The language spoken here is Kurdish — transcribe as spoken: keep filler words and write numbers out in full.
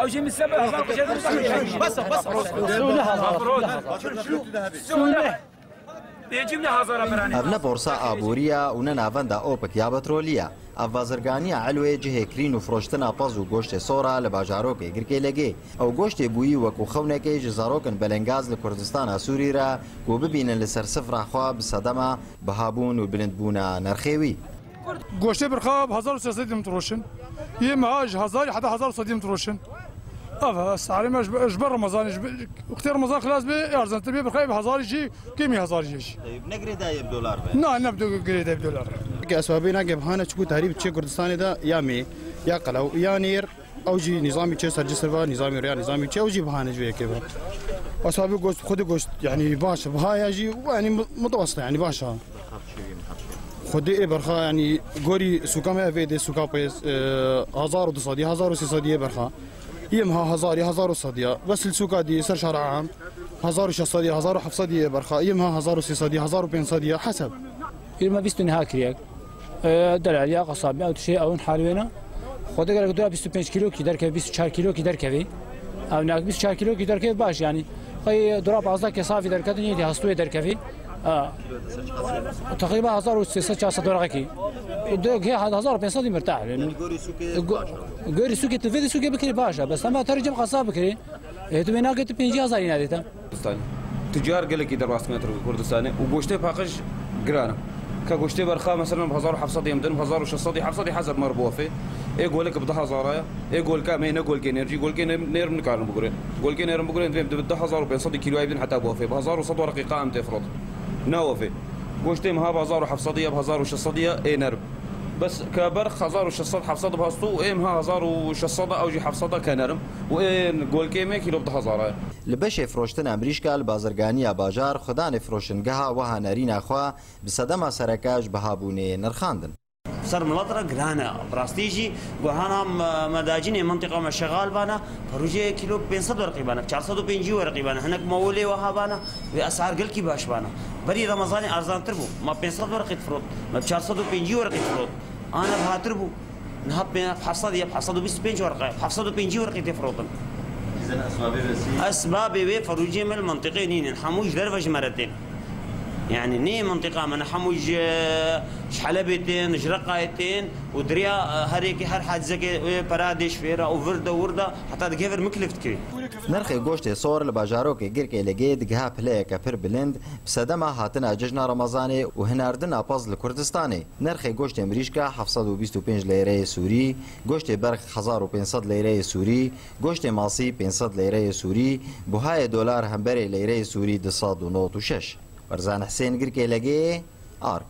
Ew jî min sebe hezar kuçe. Bas, bas, bas. Sune hazar. Sune. Dê cîm ne hazara beranî. Ev ne borsa aborî ye û ne navenda OPEC ya petrolî ye. Ev bazirganiya Elwê cihê kirîn û firoştina pez û goştê sor e li bajarokê Girkê Legê. Ew goştê bûyî wekû xewnekê ji zarokên belengaz li Kurdistana Sûrî re ku bibînin li ser sifra xwe bi sedema bihabûn û bilindbûna nirxê wî. Goştê birxa bi hezar û sê sed diroşin. Yê meha ji hezarî heta hezar û sedî diroşin. Ev e, sarê me ji, ji ber Remezanê, ji ber, wextê Remezan xilas bê, erzantir bê, birxayê bi hezarî jî, kêmî hezarî jî. Tayyip, ne girêdayê bi dolar be? Na, ne bi do-, girêdayê bi dolar. Ke esbabê nake bihane çiku tarî bi çê Kurdistanê de ya mê, ya qelew, ya nêr, ew jî nîzamî çê ser cisir ve, nîzamî rêya nîzamî çê, ew jî bihane ji vê yekê ve. Esbabê goşt, xwedê goşt, yanî baş e, biha ya jî, yanî mu-, mutewesita, yanî baş e. Xwedê ê berxa, yanî gorî sûka me vê dê sûka pê, e, hezar û du sedî, hezar û sê sedî yê berxa. Yê meha hezarî, hezar û sedî ya. Bes li sûka dî ser şara am, hezar û şeş sedî, hezar û heft sedî yê berxa. Yê meha hezar û sê sedî, hezar û pênc sedî ya, heseb. Yê me bîst û neh kiriyek. E, delaliya, qasabî, ew tiştê ew in hal wêne. Xwedê gerek dura bîst û pênc kîlokî derkeve, bîst û çar kîlokî derkevî. Ew nak bîst û çar kîlokî derkeve baş yanî. Qey dura pazdeh ke safî derketin, yê dî hastûyê derkevî. Ha. Teqrîben hezar û sê sed çar sed werqekî. Do ke hezar û pênc sed dî mirtah. Yanî gorî sûkê Go-, baş e. Gorî sûkê tu vê dî sûkê bikirî baş e. Bes hema terî cem qasab bikirî. Ê, tu wê nake tu pêncî hezar îna dê te. Kurdistan. Tucar gelekî derbas dike Kurdistanê û goştê paqij giran e. Ka goştê berxa, mesela, bi hezar û heft sedî em din, bi hezar û şeş sedî, heft sedî hezar mar bofê. Ê golek bi du hezar e. Ê golka me ne golkê nêr jî, golkê nê-, nêr nikarin bigurin. Golkê nêr bigurin, divê bi du hezar û pênc sedî kîloyê bidin heta bofê. Bi hezar û sed werqî qa em tê firot. Na wofê. Goştê meha bi hezar û heft sedî ya, bi hezar û şeş sedî ya, ê nerm. Bes ke berx hezar û şeş sed heft sed bi hastû û êm ha hezar û şeş sed ew jî heft sed ke nerim û ên golkê me kîlo bi du hezar e. Li beşê firoştina mirîşka li bazirganiya bajar, xudanê firoşingeha wiha nerîna xwe bi sedema sereke ji bihabûnê nirxandin. Ser milet re giran e. Bi rastî jî guhana me, me dacînê mintiqa me şexal bana, perûjê kîlo pênc sed werqî bana, çar sed û pêncî werqî bana. Hinek mawolê wiha bana, wê esar gelkî baş bana. Berî Remezanê erzantir bû. Me pênc sed werqî difirot, me bi çar sed û pêncî werqî difirot. Ana bihatir bû. Niha pê-, heft sed ya, heft sed û bîst û pênc werqe, heft sed û pêncî werqî tê firotin. Îzen esbabê wê sî? Esbabê wê ferûcê me li mintiqê nînin. Hemû ji derve ji me re tên. Yani nê mintiqa me ne, hemû ji, ji Helebê tên, ji Reqayê tên û diriya, e, herêkê her hadîsekê wê pera dê ji fêra û vir de wir de heta digê vir miklif dikirî. Nirxê goştê sor li bajarokê Girkê Legê digiha pileyeke pir bilind bi sedema hatina cejna Remezanê û hinardina pez li Kurdistanê. Nirxê goştê mirîşka heft sed û bîst û pênc leyreyê Sûrî, goştê berx hezar û pênc sed leyreyê Sûrî, goştê masî pênc sed leyreyê Sûrî, buhayê dolar hemberê leyreyê Sûrî du sed û nod û şeş. Berzan Husên, Girkê Legê, Ark.